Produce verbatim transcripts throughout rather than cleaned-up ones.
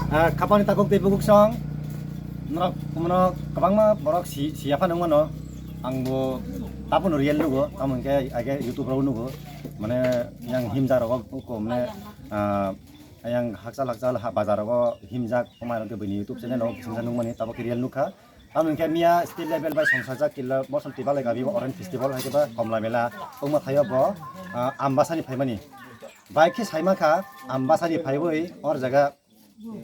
Ah, khapangni takhuk tei bukhuk song, norok, norok kwbangma borok si, siya phano wngmano. Ang bo tabukno real nugo, tamo hwnkhe age YouTube rok nugo. Mane yang himjak rogo ko mane, ah, yang hakchal hakchal ha bazar rogo himjak, omo rok khe buini YouTube channel rogo kisamsa nukmani, tabuk khe real nukha. Tamo hwnkhe miya state level bai songsajak killa Bosom Tibalai gabi o Orange Festival hai khe ba Komla Mela wngma thaio bo, ah, Ambasani phaimani. Bai khe saima kha Ambasani phaiwi or jaga,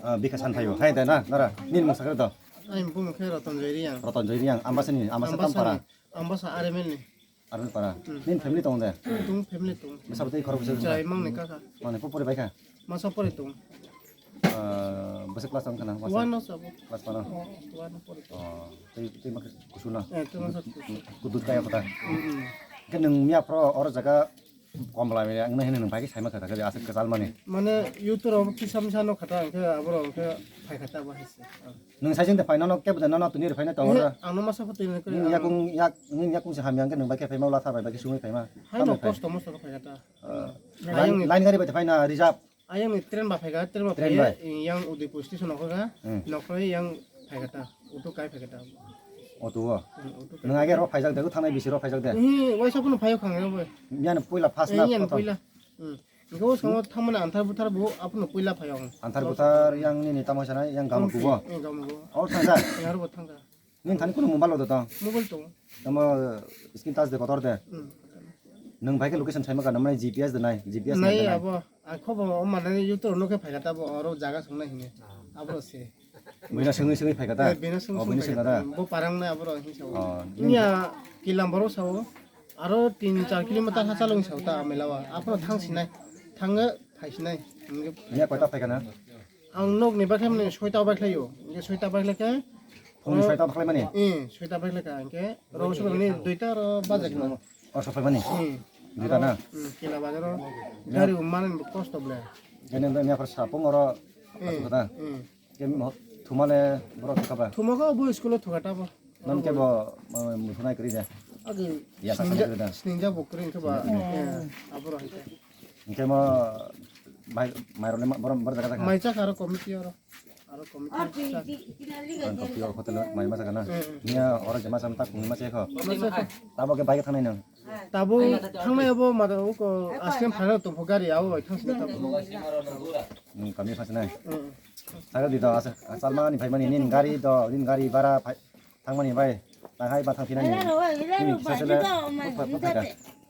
ah, bikha san phaio. Hai da na, nara, nini mung sakhe do? Ani bumung khe Roton Joy Reang. Roton Joy Reang, Ambasani, Ambasa Ambasani, Tampara. Ambasa R M L ni. Arun para. Hmm. Nini family tong de? Tung family tung. Bwsa bwtwi khorok bwsa bwsa? Chwrai mangni kaka. Mane po pori bai kha? Masa pori tung. Ah, bwsa class tong khana? Masa? One no sabo. Class one no? Oh, one no pori tung. Oh, tei, tei ma kusu na? Eh, tei masa kusu. Kudut kaya kota. Hmm, hmm. Ke nung miya pro or jaga Komla Mela wngna hino nung bai khe saima kha kha aswk kwchal mani. Mane YouTube rok kisa misa no khata hwnkhe aborok hwnkhe phai khata bo hai se. Nwng saising de phai nono kebo de nono tini rw phaina tongo da. Ang no masa pho tini khe. Nwng yakung yak nwng yakung se hamya hwnkhe nwng bai khe phaima ula tha bai bai khe sungwi phaima. Hai no kosto mosto khe phai khata. Line gari bai phaina reserve. Ayang ni train ba phai kha, train ba phai yang Udaipur station o kha. Hmm. Nokhroi yang phai khata. Auto kai phai khata. Auto o. Hmm, auto kai. Nwng age ro phaijak de, thangnai bisi ro phaijak de. Hmm, waisa phano phaio khang ro bai. Yang puila first na. Yang puila. Hmm. Engkhe o samo thamani anthar buthar bo aphano puila phai ang. Anthar buthar yang nini tamo sana yang gam kubo. Eh, gam kubo. Or thangsa. Yang ro thangsa. Nini thani kuno mobile odo tong. Mobile tong. Tamo screen touch de kotor de. Hmm. Nung bai khe location saima kana mane G P S de nai, G P S nai de nai. Abo ang khobo o mane YouTube no khe phai kata bo oro jaga song nai hini. Abo se. Bino sengwi sengwi phai kata. Eh, bino song song phai kata. Bo parang nai abo ro hin sa. Oh, nya kilam boro sa o. Aro tin char kilometer ha chalung sa ta mela wa. Aphano thang sinai. Thang phai sinai. Nya koi ta phai kana? Ang nok ni bakhe mani soita bai khlaio. Hingke soita bai khlai khe. Phung ni soita bai khlai mani? Eh, soita bai khlai kha. Hingke rong song ni duita ro bajak mano. Oh, sopai mani? Eh. Duita na? Hmm, kila bazar o. Ya. Gari um mani kosto ble. Gani ndo nya phar sapung oro. Eh, kata. Eh. Ke mo thumale boro thukaba. Thumako bo school o thukata bo. Non ke bo, mo, mo sunai kri de. Agi. Ya, sinja, sinja bo kri ke ba. Hmm. Eh, aboro hingke. Hingke mo bai, mairok le ma-, borom, bor jaga jaga. Mai chak aro committee oro. Aro committee chak. Ang kopi oro hotel mai ma jaga na. Hmm. Nia oro jema sam tak ni ma chekho. Ma chekho. Tabo ke bai thangnai nang. Tabo thangnai abo mada uko askem phano tongpho gari abo bai thang sina tabo. Hmm, kami phas nai. Hmm. Saga di do asa, asal mani phai mani nin gari do, nin gari bara phai. Thangmani bai, tanghai ba thangphinani. Nini kisa sele, bupha, bupha kha.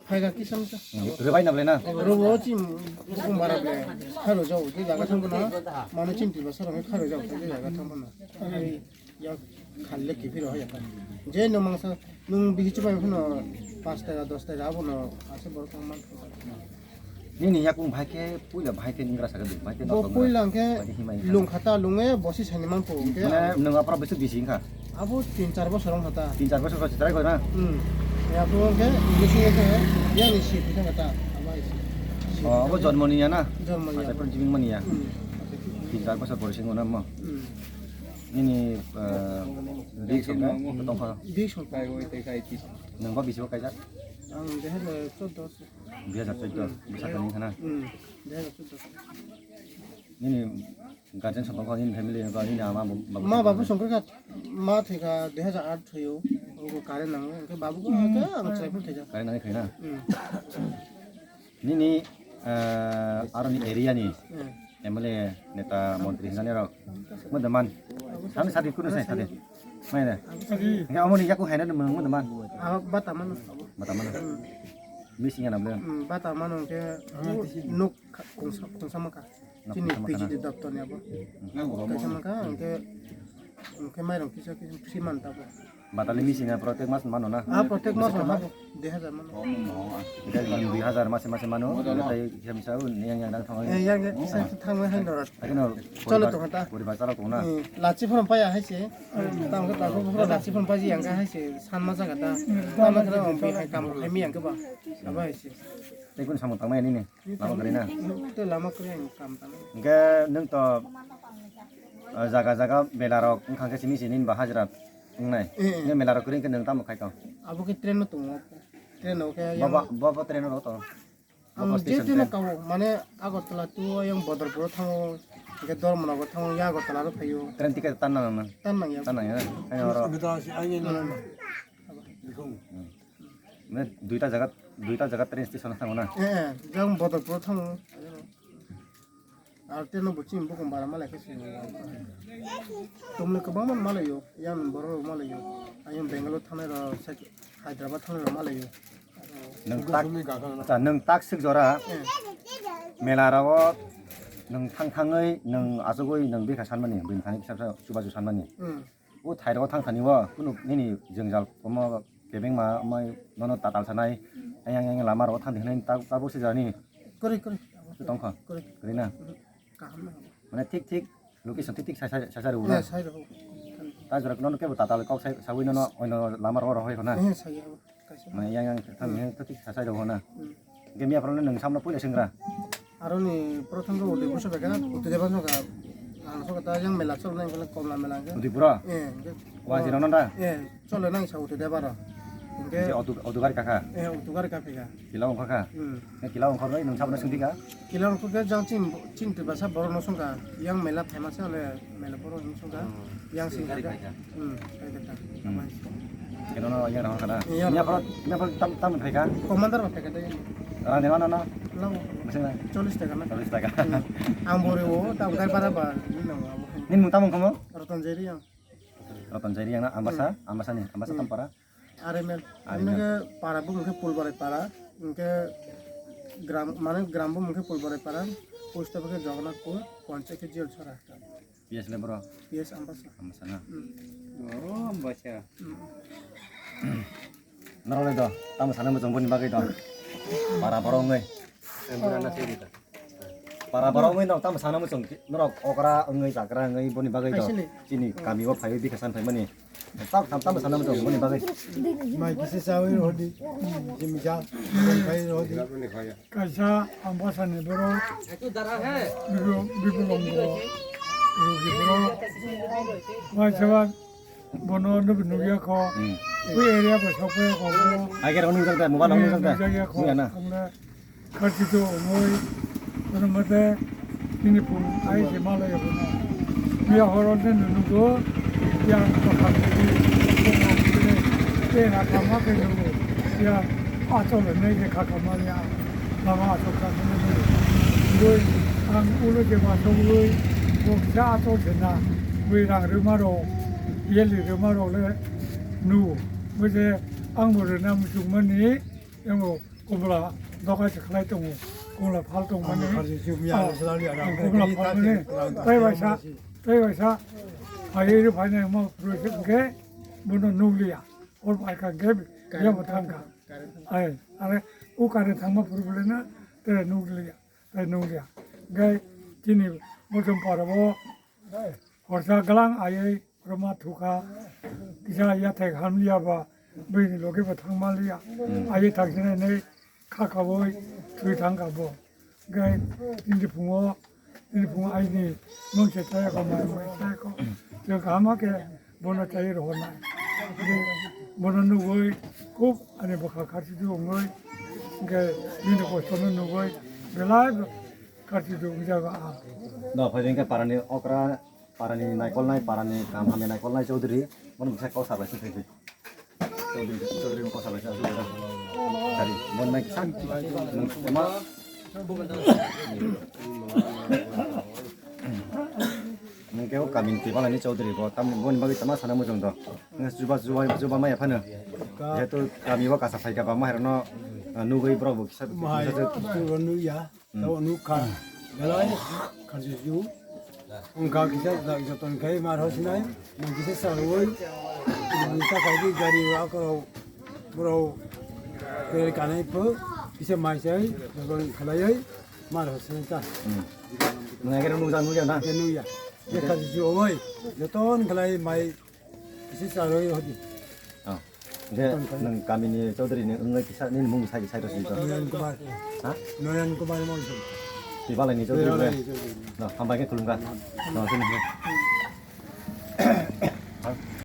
Phaiga kisa misa. Hmm, rwbai na bwle na? Rwbo chim, bukhung bara bwle. Khairo jau, je jaga thangbo na, mane chim tiba sarong khairo jau, je jaga thangbo na. Ai, ya, khalle kiphiro ya. Je no mangsa, nung bihi chubai phano, pas taka, dos taka, abono, ase borok thangman. Nini yakung bai khe puila bai khe ningra sakha di, bai khe bo nok puila hwnkhe bai khe himai hwnkha. Lung khata lunge bosi sani manphu hwnkhe. Mane nwng aphra bwswk bisi wngkha? Abo tin char bosor wngkha ta. Tin char bosor kosi try koi na? Hmm. Ya bo hwnkhe English wngkhe yani si thangkha ta. Abo hai si. Oh, abo jonmo ni ya na? Jonmo ni ya. Acha pun jibing mani ya. Hmm. Tin char bosor pore sing ona mo. Hmm. Nini, eh, big song ka? Tongkha. Big song ka. Nwng bo bisi bo kaijak? Ang dehar choddo. Dui hajar chuddo, bwsa tongwi khana? Hmm, dui hajar chuddo. Nini guardian song tongkha, nini family, nini ama, babu ma, song babu tongkha? Songkha kha, ma thwikha dui hajar aat thwiyo, obo current nango, hwnkhe babu khe ang chwrai phano thwikha. Current nangwi thwina? Hmm. Nini, eh, aroni area ni Hmm. M L A, neta, montri hinani rok, mo deman, sani sadi kuno sai sadi, mai de. Hwnkhe omoni yaku haina de mung mo deman. Ah, bata mano. Bata mano. Hmm. Missing ana bwle. Hmm, bata mano hwnkhe nuk kha-, kungsa, kungsa maka. Nuk chini kungsa maka na? P G D doptor ni abo. Hmm. Kaisa maka, hwnkhe, hwnkhe mairung kisa, kisa free man tabo. Batali missing na, protek mas mano na? Ah, protek mas mano, dui hajar mano. Dui hajar mase mase mano, tei kisa misa yang yang dang thango. Eh, yang, yang, kisa thangwi hai dora. Akhirno cholo poribar, tongkha ta. Poribar chalo tongna. Eh, lachi phone paya hai se. Tamo khe tamo phone lachi phone paji yang ka hai se. San ma jaga ta. Tamo khe om bai hai kam khai mi yang ke ba. Aba hai se. Tei kun samung tangmani ni. Lama kwrwi na? Tei lama kwrwi ang kam tangmani. Hwnkhe nwng to, ah, jaga jaga mela rok wngkha khe simi sini ba hajra wngnai. Eh, eh. Hwnkhe mela rok kwrwi hwnkhe nwng tamo khai tong? Abo khe train no tongo. Train no khe bo, yang bo, bo, bo train no tongo? Ang bo je station train no kao, mane Agartala to yang Bodorpur thango. Hingke Dharmanagar thango, ya Agartala ro phaio. Train ticket tan nang nang. Tan nang ya. Tan nang ya. Ani oro. Hmm. Mane duita jaga, duita jaga train station thango na. Eh, eh, jang Bodorpur thango. Ar teno bo chini bokong bara malai khe se. Tumle kwbangma malaio, yang borok malaio. Ayang Bangalore thangnai rok, Hyderabad thangnai rok malaio. Nwng tak, acha, nwng tak sik jora. Eh. Mela rao nwng thang thangwi, nwng achugwi, nwng bikha sanmani, bini thani kisa chubachu sanmani. Hmm. O thai rok thang thani o, kunu nini jwngjal komo kebengma, mai nono tatal sanai, ayang ayang lama rok thang thani tak, tabuk se jani. Kori, kori. Tongkha. Kori. Kori na. Hmm. Kaham na. Mane thik thik location thik thik sai sai sai rw na. Ya, sai rw. Ta jora nono kebo tatal kok sai sawi nono oino lama rok rw hoi na. Eh, sai rw. Kaisa. Mane yang yang thang yang thik thik sai sai rw na. Hmm. Hingke miya phano nwng samno puila swngra. Aroni prothom khe Udaipur sobaikha, Udaipur sobaikha, ang soka ta yang mela cholo nang khe Komla mela hingke. Udaipur o? Eh, hingke. Wa jino nanda? Eh, cholo nang sa Udaipur o. Hingke. Hingke auto, auto gari kakha? Eh, auto gari kaphika. Kila ongkha kha? Hmm. Hingke kila ongkha bai nwng sabno swngdi kha? Kila ongkha khe jang chin, chin twi basa borok no songkha, yang mela phaima se ole mela borok no songkha, yang singkha khe. Hmm, kari kata. Hmm. Keno no yang rong kana. Iya. Nya pro, nya pro tam, tam phaika. Commander ba phaika dai. Rang dewa na na. Lang. Masih na. Chollis taka na. Chollis taka. Hmm. Ang bore o, tam gai para ba, ni nang abo. Ni mung tam komo? Ratan Jeri yang. Ratan Jeri yang na, ambasa, hmm, ambasa ni, ambasa, hmm, tam para. Are men. Are men. Ini ke para bu mungkin Pulbarai para, mungkin gram, mana gram bu mungkin Pulbarai para, post office Jagannathpur, panchayat ke Jil Chora. P S le bro. P S Ambasa. Ambasa na. Hmm. Oh, Ambasa. Hmm. Norok le do, tamo sana muchung boni bagwi do. Para borok wngwi. Para borok wngwi norok tamo sana muchung, norok okra wngwi, jakra wngwi boni bagwi do. Chini kami o phaiwi bikha san phaimani. Tam, tam, tamo sana muchung boni bagwi. Mai kisi chawi rodi. Jimja. Khai rodi. Kaisa Ambasani borok, Bibu-, Bibulongo rugi borok, waisa bono nukya kho, hmm, ui area bai sokphai kho bo. Agera nukjak da, mobile nukjak da. Nukjakya kho, nukya na. Ang le kharchi to ongoi, kono mate nini phung ai se malai bono. Miya horo ne nugo, yang to kharchi to, te na kama ke nugo, yang achol ne ke kaka malya. Lama asok sa sini. Bui ang ulo je ma song bui bo kisa asok sena. Bui rang rima ro, yeli rima ro le nu. Bui je ang bo rina muchung mani, yang bo kubla doka se khlai tongo. Kubla phal tong mani. Kubla phal mani. Tai bai sa, tai bai sa. Phai ri phai nai mo pro se ke bono nulia. Or bai ka ge ya bo thang ka. Ai, are, o current thangma phuru phuru na, tere nukliya, tere nukliya. Gai, chini, mochom para bo, horsa galang ayai, roma thuka, kisa yathai hamliya ba, bini loge bo thangma liya. Ayai thangsinai nei, kha kaboi, thui thang kabo. Gai, tini phungo, Tini phung aini mungse chaya ko mai mai chaya ko. Tei kaham khe bono chai rohornai. Tei bono nugui khub ani bwkha kharchi di ongoi. Hingke bini kosto no nugui belai kharchi di ongjago ang. No, phai hingke parani okra, parani naikolnai, parani kaham hamya naikolnai Chaudhary. Bono bwsai kok sabai se thai. Chaudhary, Chaudhary ni kosa bai sa, Chaudhary. Sari, mon nai kisa, nung ma. Nung kebo kami ni tibalai ni Chaudhary bo, tamni boni bagwi tama sana mujung do. Nung juba, juba, juba maya phano. Jehetu kami o kasa phaika ba maher no, ah, nugui borok bo kisa, kisa. Tabo nukya, tabo nukha. Belai kharchi ju. Wngkha kisa joton khai mar hosinai. Nang kisa saroi. Nang ta khai di gari rok rok. Bro. Kere kanai po. Kisa mai sai. Joton khalai. Mar hosinai ta. Nang kere nukja nukya na? Nukya. Kharchi ju oi. Joton khalai mai. Kisa saroi hodi. Oh. Je, nwng kamini Chaudhary ni wngwi kisa nini mung sai, sai rw sini to. Noyan Kumar. Ha? Noyan Kumar Monson. Tibalai ni Chaudhary. Tibalai ni Chaudhary. No, hambai khe khulumkha. No, sini.